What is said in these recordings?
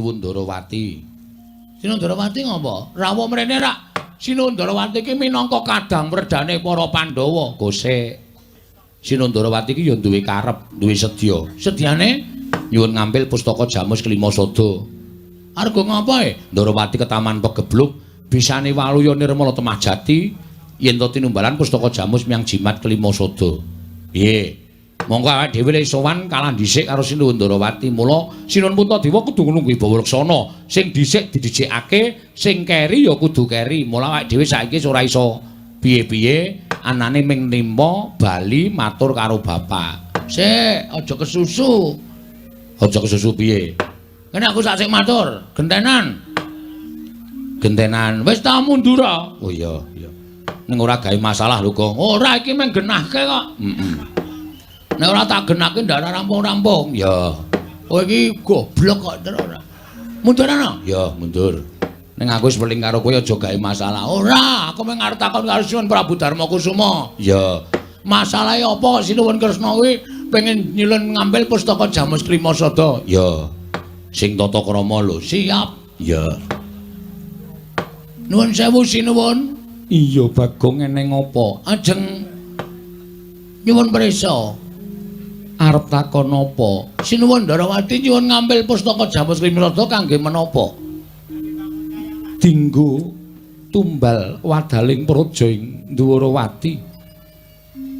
Sinuwun Ndarawati. Sinuwun Ndarawati ngopo? Rawuh mrene rak Sinuwun Ndarawati iki minangka kadang werdane para Pandhawa. Gosek. Sinuwun Ndarawati iki ya duwe karep, duwe sedya. Sedyane nyuwun ngambil pustaka Jamus Kelima Sada. Arga ngapa e? Ndarawati ketaman pegebluk, bisane waluya nirmala temah jati yen to tinumbalan pustaka Jamus miyang jimat Kelima Sada. Piye? Monggo awake dhewe le sowan kalah dhisik karo Sinuwun Ndarawati. Mula Sinuwun Puntadewa kudu nglungguhi Bawa Laksana. Sing dhisik didhisikake, sing keri ya kudu keri. Mula awake dhewe saiki ora iso piye-piye, anane ming nimpa bali matur karo bapak. Sik, aja kesusu. Aja kesusu piye? Kene aku sak sik matur, gentenan. Gentenan. Wis ta mundur. Oh iya, iya. Ning ora gawe masalah lho, Gong. Ora, iki mung genahke kok. Heeh. Nek ora tak genahke ndak rampung-rampung. Ya. Kowe iki goblok kok terus ora. Mundur ana? Ya, mundur. Ning aku wis weling karo kowe aja gawe masalah. Ora, aku mung arep takon karo Sinuwun Prabu Darma Kusuma. Ya. Masalahe apa Sinuwun Kresna kuwi pengen nyilun ngambil pustaka Jamus Klima Sada? Ya. Sing tata krama lho. Siap. Ya. Nuwun sewu Sinuwun. Iya, Bagong, eneng apa? Ajeng nyuwun prisa. Arep takon apa? Sinuwun Ndarawati nyuwun ngambil pustaka Jamus Klima Sada kangge menapa? Dinggo tumbal wadaling praja ing Dwarawati.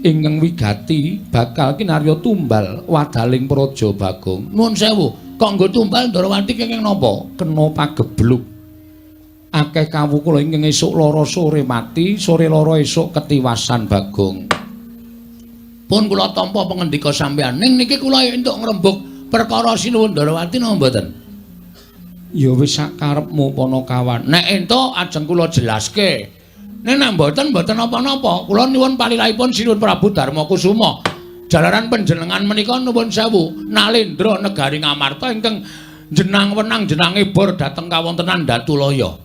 Ingkang wigati bakal kinarya tumbal wadaling praja, Bagong. Nuwun sewu, kok nggo tumbal Ndarawati kenging napa? Kena pagebluk. Akeh kawula ingkang esuk lara sore mati, sore lara esuk ketiwasan, Bagong. Pun kula tampa pangendika sampeyan. Ning niki kula entuk ngrembug perkara Sinuwun Ndarawati napa mboten? Ya wis sak karepmu, Panakawan. Nek entuk ajeng kula jelaske. Nek nek mboten, mboten napa-napa. Kula nyuwun palilahipun Sinuwun Prabu Darma Kusuma. Jalaran panjenengan menika nuwun sewu nalendra negari Ngamarta ingkang jenang wenang jenange bor dhateng kawontenan Datulaya.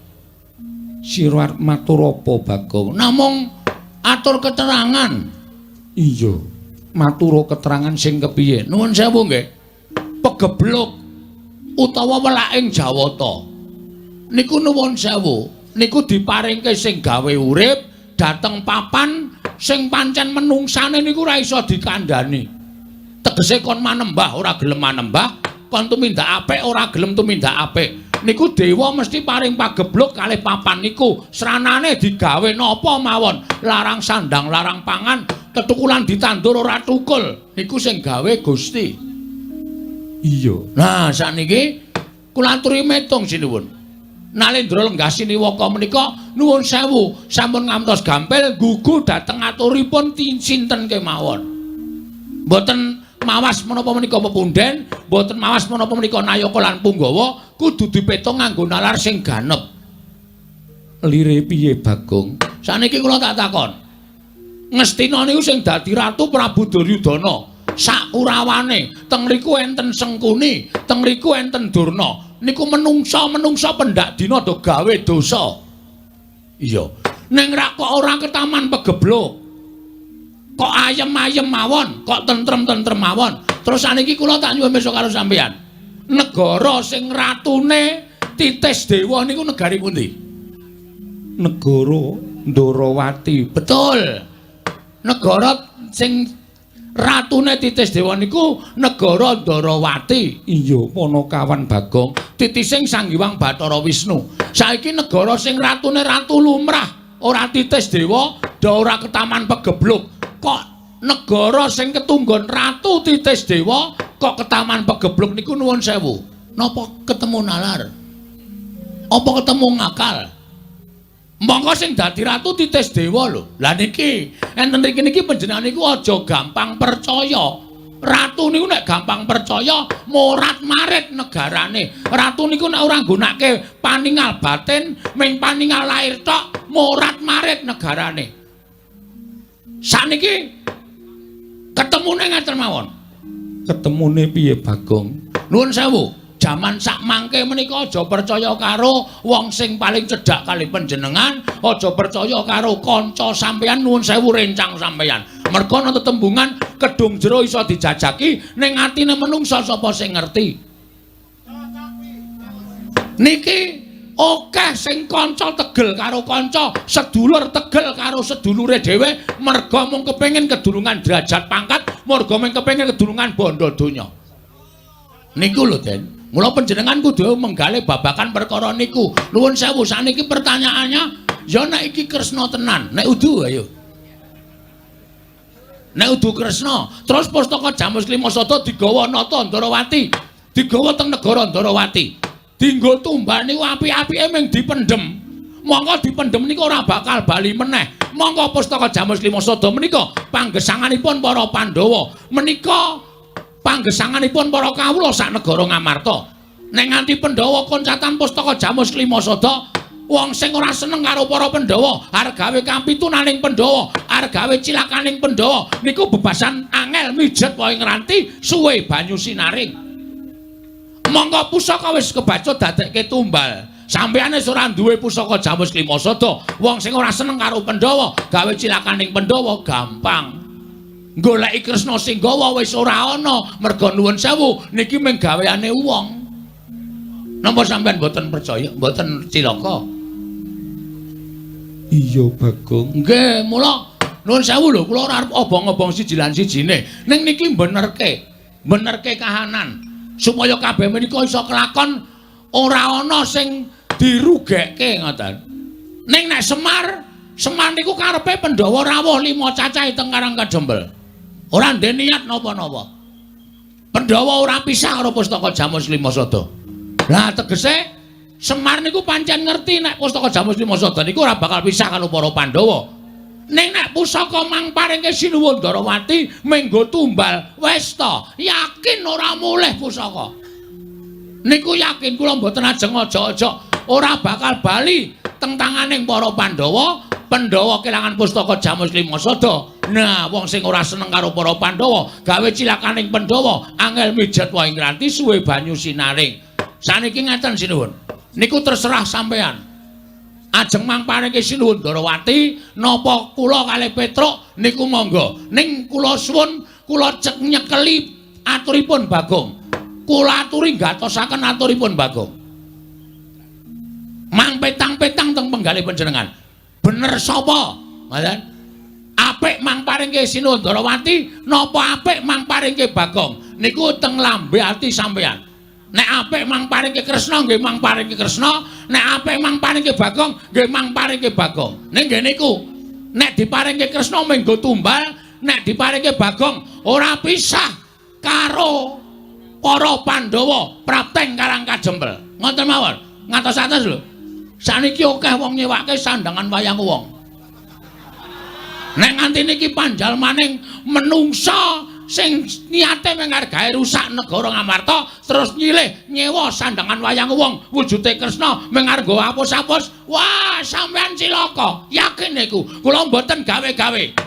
Sira arep matur apa, Bagong? Namung atur keterangan. Iya. Matura keterangan sing kepiye? Nuwun sewu nggih. Pegebluk utawa welaking Jawata. Niku nuwun sewu, niku diparingke sing gawe urip dhateng papan sing pancen menungsane niku ora iso dikandhani. Tegese kon manembah ora gelem manembah, kon tumindak apik ora gelem tumindak apik. Niku dewa mesti paring pagebluk kalih papan niku. Sranane digawe napa mawon, larang sandang, larang pangan, tetukulan ditandur ora tukul. Niku sing gawe Gusti. Iya. Nah, sakniki kula aturi metung sinuwun. Nalendra lenggah siniwaka menika nuwun sewu sampun ngantos gampil gugu dhateng aturipun sinten kemawon. Mboten mawas menapa menika pepunden, mboten mawas menapa menika nayaka lan punggawa, kudu dipetung nganggo nalar sing ganep. Lire piye, Bagong? Sakniki kula tak takon. Ngastina niku sing dadi ratu Prabu Duryudana. Sak kurawane teng mriku enten Sengkuni, teng mriku enten Durna. Niku menungsa-menungsa pendak dina do gawe dosa. Iya. Ning rak kok ora ketaman pegebluk. Kok ayem-ayem mawon, kok tentrem-tentrem mawon. Terus saniki kula tak nyuwun pirsa karo sampeyan. Negara sing ratune Titis Dewa niku negari pundi? Negara Ndarawati. Betul. Negara sing ratune Titis Dewa niku negara Ndarawati. Iya, Panakawan Bagong. Titising Sang Hyang Bathara Wisnu. Saiki negara sing ratune ratu lumrah, ora Titis Dewa, do ora ketaman pegebluk. Kok negara sing ketunggon ratu Titis Dewa kok ketaman pegebluk niku nuwun sewu. Napa ketemu nalar? Apa ketemu ngakal? Monggo sing dadi ratu Titis Dewa lho. Lah niki enten mriki niki panjenengan niku aja gampang percaya. Ratu niku nek gampang percaya morat-marit negarane. Ratu niku nek ora nggunake paningal batin, ming paningal lair tok, morat-marit negarane. Sakniki ketemune ngaten mawon. Ketemune piye, Bagong? Nuwun sewu. Jaman sak mangke menika aja percaya karo wong sing paling cedhak kali panjenengan, aja percaya karo kanca sampeyan, nuwun sewu rencang sampeyan. Merga ana tetembungan kedung jero iso dijajaki, ning atine menungsa sapa sing ngerti. Niki akeh sing kanca tegel karo kanca, sedulur tegel karo sedulure dhewe merga mung kepengin kedulungan derajat pangkat, merga mung kepengin kedulungan bondo donya. Niku lho, Den. Mula panjenengan kudu menggalih babakan perkara niku. Nuwun sewu, saniki pertanyaannya, ya nek iki Kresna tenan, nek udu ayo. Nek udu Kresna, terus pustaka Jamus Klima Sada digawa Nata Ndorowati, digawa teng negara Ndorowati. Dinggo tumbal niku apik-apike mung dipendhem. Mongko dipendhem niku ora bakal bali meneh. Mongko pustaka Jamus Klima Sada menika panggesanganipun para Pandhawa. Menika panggesanganipun para kawula sak negara Ngamarta. Nek nganti Pandhawa koncatan pustaka Jamus Klima Sada, wong sing ora seneng karo para Pandhawa, arep gawe kapitunaning Pandhawa, arep gawe cilakaning Pandhawa, niku bebasan angel mijet wae ngranti suwe banyu sinaring. Mongko pusaka wis kebacut dadekke tumbal. Sampeyan wis ora duwe pusaka Jamus Klima Sada, wong sing ora seneng karo Pandhawa, gawe cilakaning Pandhawa gampang. Goleki Kresna sing gawa wis ora ana, merga nuwun sewu niki mung gaweane wong. Napa sampeyan mboten percaya, mboten cilaka? Iya, Bagong. Nggih, mula nuwun sewu lho, kula ora arep obong-obong siji lan sijine. Ning niki benerke, benerke kahanan supaya kabeh menika iso kelakon ora ana sing dirugekke ngoten. Ning nek Semar, Semar niku karepe Pandhawa rawuh 5 cacahe teng Karang Kajembel. Ora ndek niat napa-napa. Pandhawa ora pisah karo pustaka Jamus Klima Sada. Lah tegese Semar niku pancen ngerti nek pustaka Jamus Klima Sada niku ora bakal pisah karo para Pandhawa. Ning nek pusaka mang paringke Sinuwun Ndarawati menggo tumbal wis ta, yakin ora mulih pusaka. Niku yakin kula mboten ajeng aja-aja ora bakal bali teng tanganing para Pandhawa. Pandhawa kelangan pustaka Jamus Klima Sada. Nah, wong sing ora seneng karo para Pandhawa, gawe cilakaning Pandhawa, angel mijet wae ngranti suwe banyu sinaring. Saniki ngeten sinuwun. Niku terserah sampean. Ajeng mang paringke Sinuwun Ndarawati napa kula kalih Petruk niku monggo. Ning kula suwun kula cek nyekeli aturipun Bagong. Kula aturi gatosaken aturipun Bagong. Mang petang-petang teng penggalih panjenengan. Bener sapa? Ngoten. Apik mang paringke Sinuwun Ndarawati napa apik mang paringke Bagong? Niku teng lambe ati sampean. Nek apik mang paringke Kresna nggih mang paringke Kresna, nek apik mang paringke Bagong nggih mang paringke Bagong. Ning nggih niku, nek diparingke Kresna menggo tumbal, nek diparingke Bagong ora pisah karo para Pandhawa prapteng Karang Kajempel. Ngoten mawon. Ngatos-atos lho. Saniki akeh wong nyewake sandangan wayang wong. Nek nganti niki panjalmaning menungsa sing niate mung arep gawe rusak negara Ngamarta terus nyilih nyewa sandangan wayang wong wujude Kresna mung arep nggo apus-apus, wah sampean cilaka, yakin niku. Kula mboten gawe-gawe.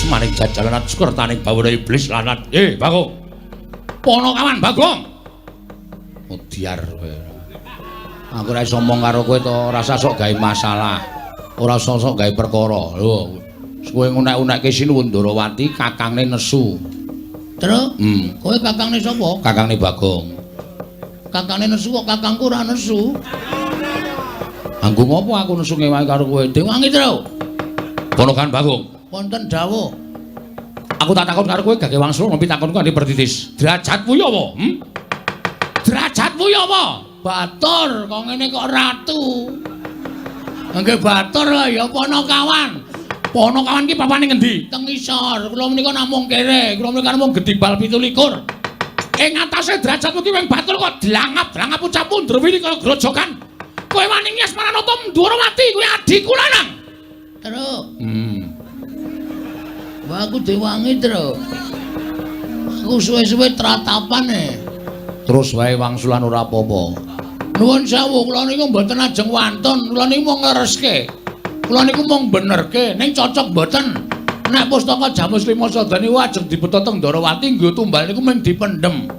Maning jajalan sukertaning bawana iblis lanat. Bagong. Ponokawan Bagong. Udyar kowe. Aku ora iso omong karo kowe to, ora usah sok gawe masalah. Ora usah sok gawe perkara. Lho, kowe ngunek-unekke Sinuwun Ndarawati kakangne nesu. Truk? Kowe kakangne sapa? Kakangne Bagong. Kakangne nesu kok kakangku ora nesu. Anggo ngopo aku nesu ngewangi karo kowe? Dewangi, Truk. Ponokan Bagong. Wonten dawuh. Aku tak takon karo kowe gage wangsul ngopi takonku kanthi pertitis. Derajatmu ya apa? Derajatmu ya apa? Batur, kok ngene kok ratu. Nggih batur ya Ponokawan. Ponokawan ki papane ngendi? Teng isor. Kula menika namung kere, kula menika namung gedibal 27. Ing atase derajatmu ki wing batur kok dlangap-dlangap ucapmu ndrewili kaya grojogan. Kowe wani ngias Maranata Ndwarawati kuwi adhiku lanang. Truk. Wah, aku diwangi, Truk. Aku suwe-suwe tratapan e. Terus wae wangsulan ora apa-apa. Nuwun sewu, kula niku mboten ajeng wantun, kula niku mung nglereske. Kula niku mung benerke, ning cocok mboten. Nek pustaka Jamus Lima Sada niku ajeng dibeta teng Ndorowati nggo tumbal niku mung dipendhem.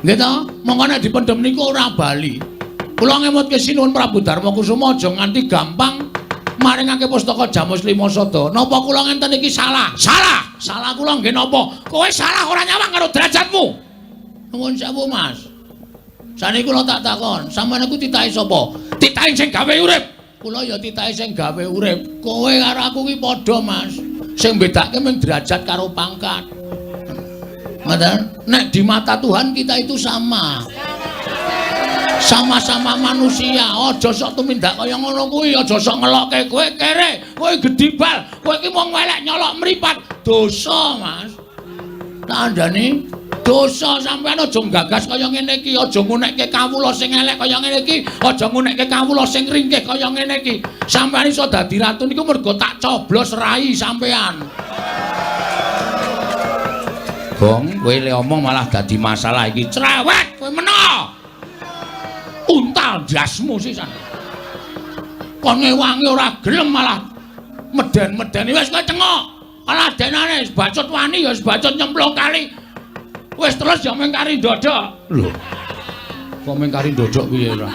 Nggih ta? Mongko nek dipendhem niku ora bali. Kula ngemutke Sinuwun Prabu Darma Kusuma aja nganti gampang maringake pustaka Jamus Lima Sada. Napa kula ngenten iki salah? Salah. Salah kula nggih napa? Kowe salah ora nyawang karo derajatmu. Nuwun sewu, Mas. Saniki kula tak takon, sampeyan niku titahe sapa? Titahe sing gawe urip. Kula ya titahe sing gawe urip. Kowe karo aku ki padha, Mas. Sing bedake mung derajat karo pangkat. Ngoten? Nek di mata Tuhan kita itu sama. Sama-sama manusia. Aja sok tumindak kaya ngono kuwi, aja sok ngelokke kowe kere, kowe gedibal, kowe iki wong elek nyolok mripat. Dosa, Mas. Kandhane dosa sampean aja nggagas kaya ngene iki, aja ngunekke kawula sing elek kaya ngene iki, aja ngunekke kawula sing ringkih kaya ngene iki. Sampean iso dadi ratu niku mergo tak coblos rai sampean. Gong, kowe le omong malah dadi masalah iki. Cerewet kowe meno. Untal ndasmu sisan. Kon ngewangi ora gelem malah meden-medeni wis kowe cengok. Alah denane wis bacut wani ya wis bacut nyemplung kali. Wis terus ya mung kari ndodok. Lho. Kok mung kari ndodok piye ora?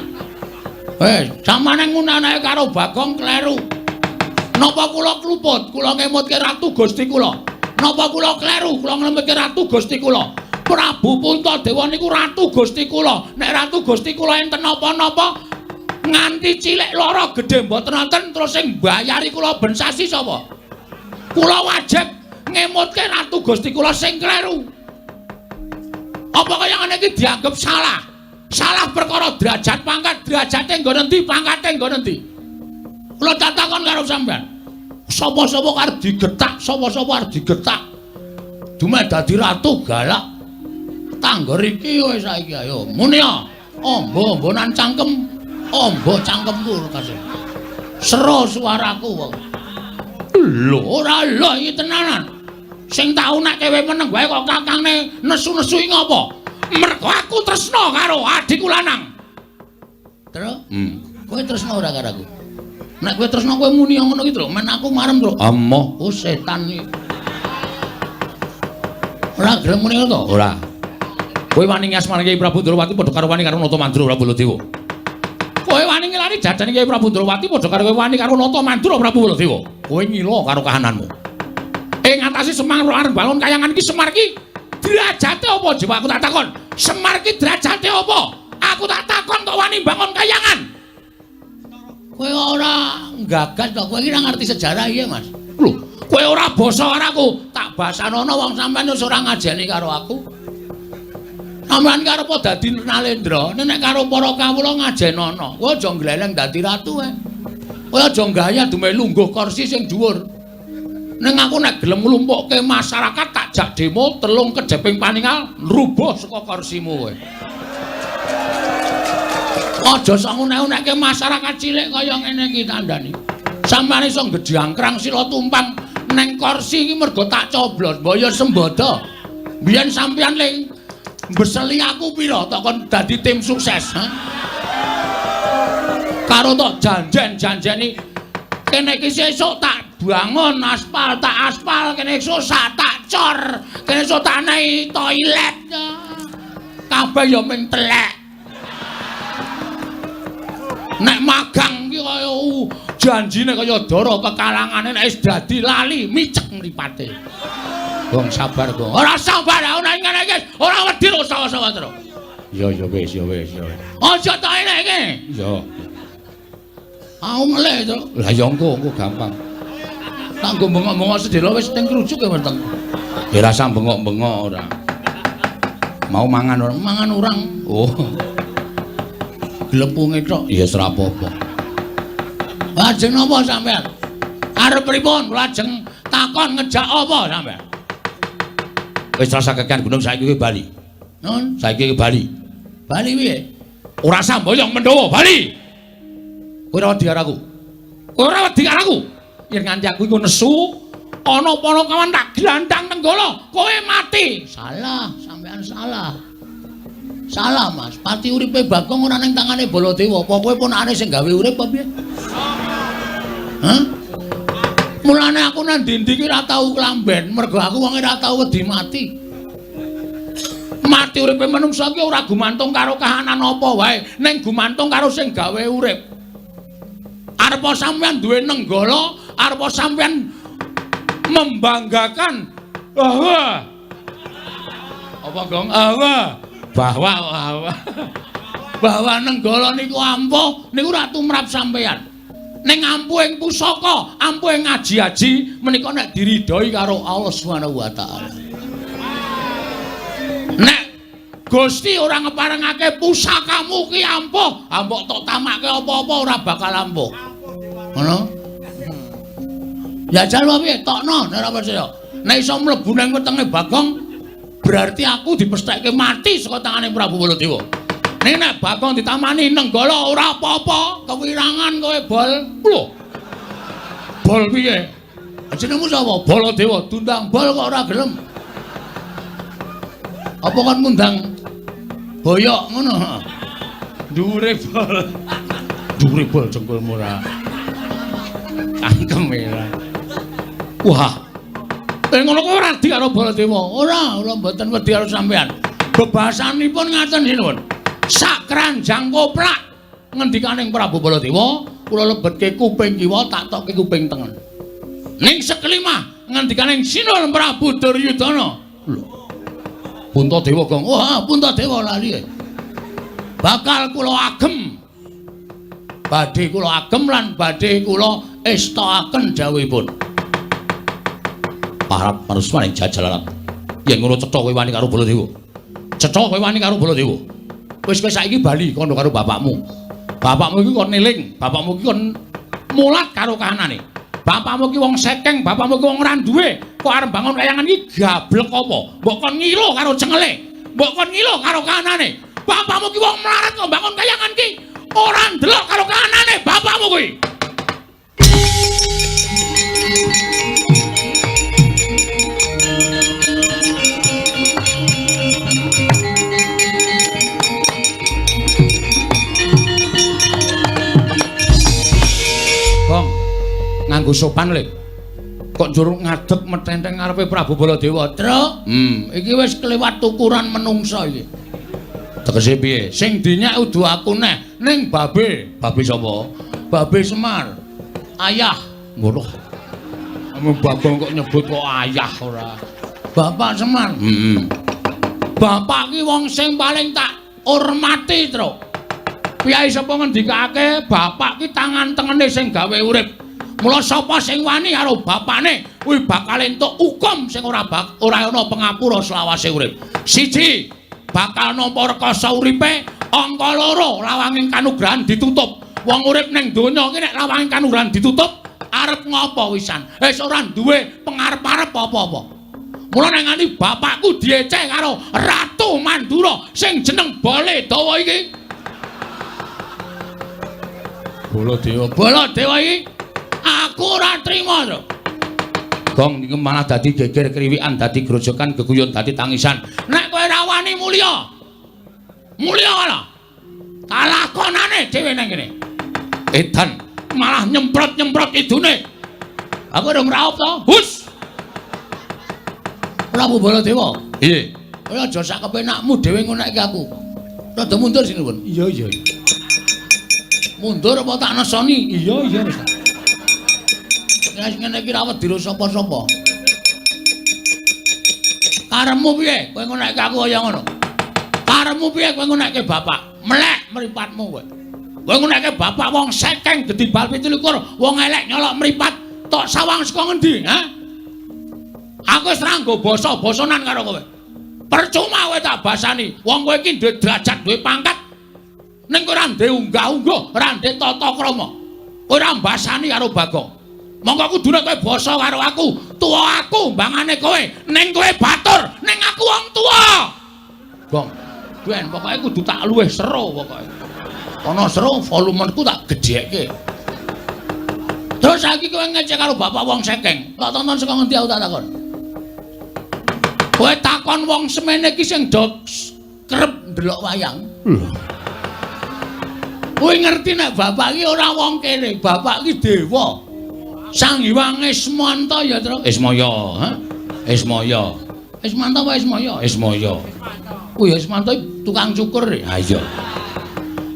Samane ngunanake karo Bagong kleru. Napa kula kluput? Kula ngemutke Ratu Gusti kula. Napa kula kleru? Kula ngemutke Ratu Gusti kula. Prabu Puntadewa niku Ratu Gusti kula. Nek Ratu Gusti kula enten napa-napa nganti cilik lara gedhe mboten wonten terus sing mbayari kula ben sasi sapa? Kula wajib ngemutke Ratu Gusti kula sing kleru. Apa kaya ngene iki dianggep salah? Salah perkara derajat pangkat, derajate nggon endi, pangkate nggon endi? Kula takon karo sampean. Sapa-sapa arep digetak, sapa-sapa arep digetak. Dumeh dadi ratu galak. Tanggor iki wis saiki ayo muni ya. Amba-ambanan cangkem, amba cangkemku kasih. Sero suaraku wong. Lho, ora lho iki tenanan. Sing tau nek kowe meneng wae kok kakangne nesu-nesu iki ngopo? Mergo aku tresna karo adikku lanang. Tru? Kowe tresna ora karo aku? Nek kowe tresna kowe muni ngono ki, Tru. Men aku marem, Tru. Amoh, oh setan iki. Ora gelem muni ngono to? Ora. Kowe wani ngasmani Kyai Prabu Ndrawati padha karo wani karo Nata Mandura Prabu Baladewa. Kowe wani ngelani jajane Kyai Prabu Ndrawati padha karo kowe wani karo Nata Mandura Prabu Baladewa. Kowe ngila karo kahananmu. Ing ngatasi Semar arep bangun kayangan iki Semar iki derajate apa coba aku tak takon. Semar iki derajate apa? Aku tak takon kok wani bangun kayangan. Kowe ora nggagas kok kowe iki ora ngerti sejarah iya, Mas. Lho, kowe ora basa karo aku, tak basanono wong sampean wis ora ngajeni karo aku. Sampeyan ki arep dadi Nalendra, nek karo para kawula ngajenono. Kowe aja ngleleng dadi ratu ae. Kowe aja gaya dumeh lungguh kursi sing dhuwur. Ning aku nek gelem nglumpukke masyarakat tak jak demo telung kejeping paningal nrubuh saka kursimu kowe. Aja sok ngunek-unekke masyarakat cilik kaya ngene iki tandani. Sampeyan iso gedhangkrang sila tumpang neng kursi iki mergo tak coblos, mbok ya sembodo. Biyen sampeyan ling mbeseli aku pira tok kon dadi tim sukses, ha? Karo tok janjen-janjeni kene iki sesuk tak bangun aspal, tak aspal, kene esuk tak cor, kene esuk tak nei toilet. Kabeh ya ming telek. Nek magang ki kaya janjine kaya dara kekalangane nek wis dadi lali micek mripate. Gong sabar, Gong. Ora sabar aku nek ngene iki ora wedi sawa-sawa terus. Ya ya wis ya wis ya. Aja tok enek iki. Ya. Aku ngelih to. Lah ya engko engko gampang. Tak nggo bengok-bengok sedhela wis teng krujuk ya weteng. Ya rasa bengok-bengok ora. Mau mangan ora? Mangan urang. Oh. Glepunge tok. Ya ora apa-apa. Lajeng napa sampean? Arep pripun? Lajeng takon ngejak apa sampean? Wis rasa kekean gunung saiki kowe bali. Nun, saiki kowe bali. Bali piye? Ora samboyong Mendawa, bali. Kowe ora wedi karo aku. Kowe ora wedi karo aku. Yen nganti aku iku nesu, ana panakawan tak glandang nenggala, kowe mati. Salah, sampean salah. Salah, Mas. Pati uripe Bagong ora ning tangane Baladewa. Apa kowe ponakane sing gawe urip apa piye? Hah? Mulane aku nang ndi-ndi ki ora tau klamben, mergo aku wong ora tau wedi mati. Mati uripe manungsa ki ora gumantung karo kahanan apa wae, ning gumantung karo sing gawe urip. Arepa sampeyan duwe nenggala, arepa sampeyan membanggakan bahwa apa gong? Bahwa bahwa nenggala niku ampuh, niku ora tumrap sampeyan. Ning ampuhing pusaka, ampuhing aji-aji menika nek diridhoi karo Allah Subhanahu wa taala. Nek Gusti ora ngeparengake pusakamu ki ampuh, mbok tok tamake apa-apa ora bakal ampuh. Ngono? Jajal wae piye? Tokno nek ora percaya. Nek iso mlebu nang wetenge Bagong, berarti aku dipestheke mati saka tangane Prabu Baladewa. Ning nek Bagong ditamani nenggala ora apa-apa, kewirangan kowe bol. Lho. Bol piye? Jenengmu sapa? Baladewa. Diundang bol kok ora gelem. Apa kon ngundang boyok ngono? Dhuwure bol. Dhuwure bol jengkulmu ora. Cangkem ora. Wah. Ngono kok ora wedi karo Baladewa. Ora, ora mboten wedi karo sampean. Bebasanipun ngaten sinuwun. Sak keranjang koplak ngendikaning Prabu Baladewa, kula lebetke kuping kiwa tak tokke kuping tengen. Ning sekelimah ngendikaning Sinuwun Prabu Duryudana. Lho. Puntadewa Gong. Wah, Puntadewa lali. Bakal kula agem. Badhe kula agem lan badhe kula estokaken dawuhipun. Parap manusmaning jajalarat. Yen ngono cetha kowe wani karo Baladewa. Cetha kowe wani karo Baladewa. Wis kowe saiki bali kandha karo bapakmu. Bapakmu iki kon eling, bapakmu iki kon mulat karo kahanane. Bapakmu iki wong sekeng, bapakmu iki wong ora duwe. Kok arep bangun kayangan iki gablek apa? Mbok kon ngilo karo cengele. Mbok kon ngilo karo kahanane. Bapakmu iki wong melarat kok bangun kayangan iki ora ndelok karo kahanane bapakmu kuwi. Gong, nganggo sopan le. Kok njur ngadeg metenteng ngarepe Prabu Baladewa. Truk, iki wis kelewat tukuran menungsa iki. Tegese piye? Sing dinyak udu aku neh, ning babe. Babe sapa? Babe Semar. Ayah. Ngono. Bagong kok nyebut kok ayah ora. Bapak Semar. Heeh. Bapak ki wong sing paling tak hormati, Truk. Piyai sapa ngendikake bapak ki tangan tengene sing gawe urip. Mula sapa sing wani karo bapakne kuwi bakal entuk hukum sing ora ora ana pengapura selawase urip. Siji, bakal nampa rekasa uripe, angka loro lawanging kanugrahan ditutup. Wong urip ning donya iki nek lawanging kanugrahan ditutup, arep ngopo wisan? Wis ora duwe pengarep-arep apa-apa. Mula nek nganti bapakku dieceh karo Ratu Mandura sing jeneng Baladewa iki. Baladewa, Baladewa iki aku ora trima to. Gong iki malah dadi geger kriwikan, dadi grojokan, geguyon, dadi tangisan. Nek kowe ora wani mulya. Mulya ala. Talakonane dhewe nang kene. Edan malah nyemprot-nyemprot idune. Aku urung raup to. Hus. Prabu Baladewa. Piye? Kowe aja sak kepenakmu dhewe ngonekke aku. Rada mundur sinuwun. Iya, iya. Mundur apa tak nesoni? Iya, iya wis. Nek ngene iki ra wedi sapa-sapa. Karepmu piye? Kowe ngonekke aku kaya ngono. Karepmu piye kowe ngonekke bapak? Melek mripatmu kowe. Kowe ngonekke bapak wong sekeng gedhi bal 27, wong elek nyolok mripat, tok sawang saka ngendi, ha? Aku wis ra nggo basa-basanan karo kowe. Percuma kowe tak basani. Wong kowe iki duwe derajat, duwe pangkat. Ning kowe ora ndek unggah-ungguh, ora ndek tata krama. Kowe ora mbasani karo Bagong. Monggo kudune kowe basa karo aku, tuwa aku mbangane kowe, ning kowe batur, ning aku wong tuwa. Gong, ben pokoke kudu tak luwih seru pokoke. Ana seru volumeku tak gedhekke. Terus saiki kowe ngecek karo bapak wong sekeng, tak tonton saka ngendi aku tak takon. Kowe takon wong semene iki sing do kerep ndelok wayang. Lho. Kowe ngerti nek bapak iki ora wong kene, bapak iki dewa. Sang Hyang Ismanta ya, Tru. Ismaya, ha? Ismaya. Ismanta apa Ismaya? Ismaya. Oh ya Ismanta tukang cukur. Ha iya.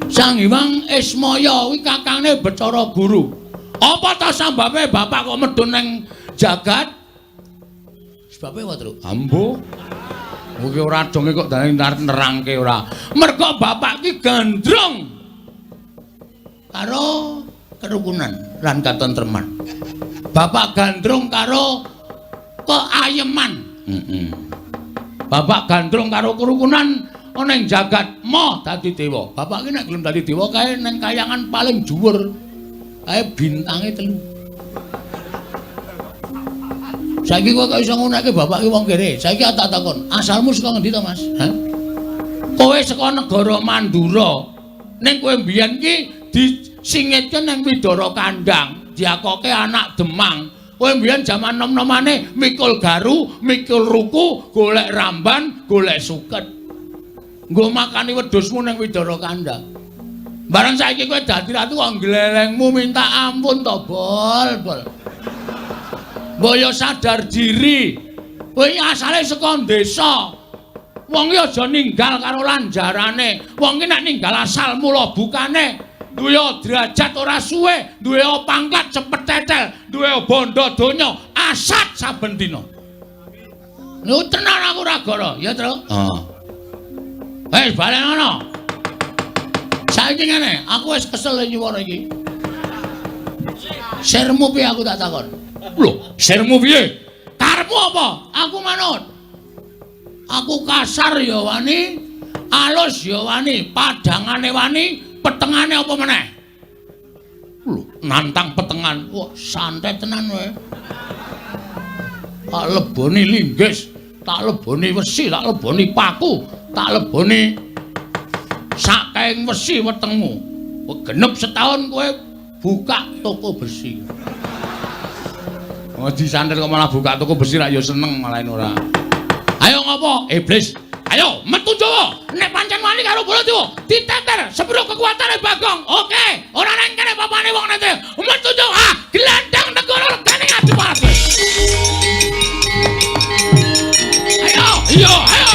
Sang Hyang Ismaya kuwi kakangne Bathara Guru. Apa ta sambabe bapak kok medhun ning jagat? Sebabe apa, Tru? Ambo. Kuwi ora donge kok dane nerangke ora. Mergo bapak ki gandrung karo kerukunan lan katentreman. Bapak gandrung karo keayeman. Bapak gandrung karo kerukunan ana ing jagat moh dadi dewa. Bapak ki nek gelem dadi dewa kae ning kayangan paling dhuwur. Kae bintange 3. Saiki kowe kok iso ngonekke bapak ki wong kere. Saiki tak takon, asalmu saka ngendi to, Mas? Hah? Kowe saka negara Mandura. Ning kowe mbiyen ki disingitke ning Widara Kandang, diakoke anak Demang. Kowe mbiyen jaman nom-nomane mikul garu, mikul ruku, golek ramban, golek suket. Nggo makani wedhusmu ning Widara Kandang. Bareng saiki kowe dadi ratu kok glelengmu minta ampun to, Bol, Bol. Mbok yo sadar diri. Kowe asale saka desa. Wong ki aja ninggal karo lanjarane. Wong ki nek ninggal asal mula bukane duwe derajat ora suwe, duwe pangkat cepet tetel, duwe bondo donya asat saben dina. Lho tenan aku ora goro, ya, Tru? Heeh. Wis balen ngono. Saiki ngene, aku wis kesel nyuwara iki. Sirmu piye aku tak takon? Lho, sirmu piye? Karepmu apa? Aku manut. Aku kasar ya wani, alus ya wani, padangane wani, petengane apa meneh? Lho, nantang petengan. Wah, santai tenan kowe. Tak leboni linggis, tak leboni wesi, tak leboni paku, tak leboni sakaing wesi wetengmu. Genep setahun kowe buka toko besi. Oh, disantet kok malah buka toko besi rak ya seneng malah ora. Ayo ngopo? Iblis. Ayo metu Jawa. Nek pancen wani karo Baladewa, diteter sepiro kekuatane Bagong. Oke, ora nang kene papane wong nete. Metu Jawa, ah, gelandang negara regane Adipati. Ayo, iya, ayo.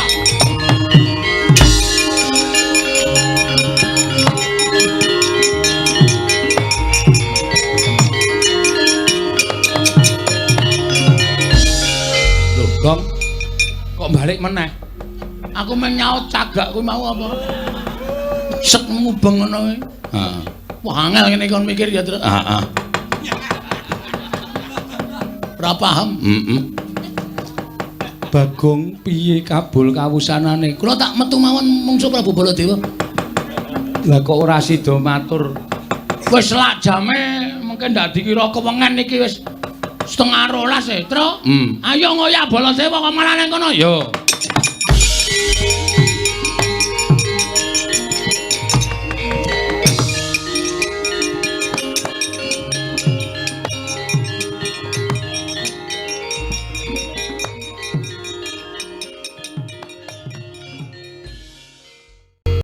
Lho, Gong. Kok balik meneh? Aku meng nyaut cagak kuwi mau apa? Sek mubeng ngono kuwi. Heeh. Wah, angel ngene kon mikir ya, Tru. Heeh. Ora paham. Heeh. Bagong piye kabul kawusanane? Kula tak metu mawon mungsu Prabu Baladewa. Lah kok ora sida matur? Wis lak jame mungkin ndak dikira kewengen iki wis 11:30 e, Tru. Ayo ngoyak Baladewa kok malah nang kono. Yo.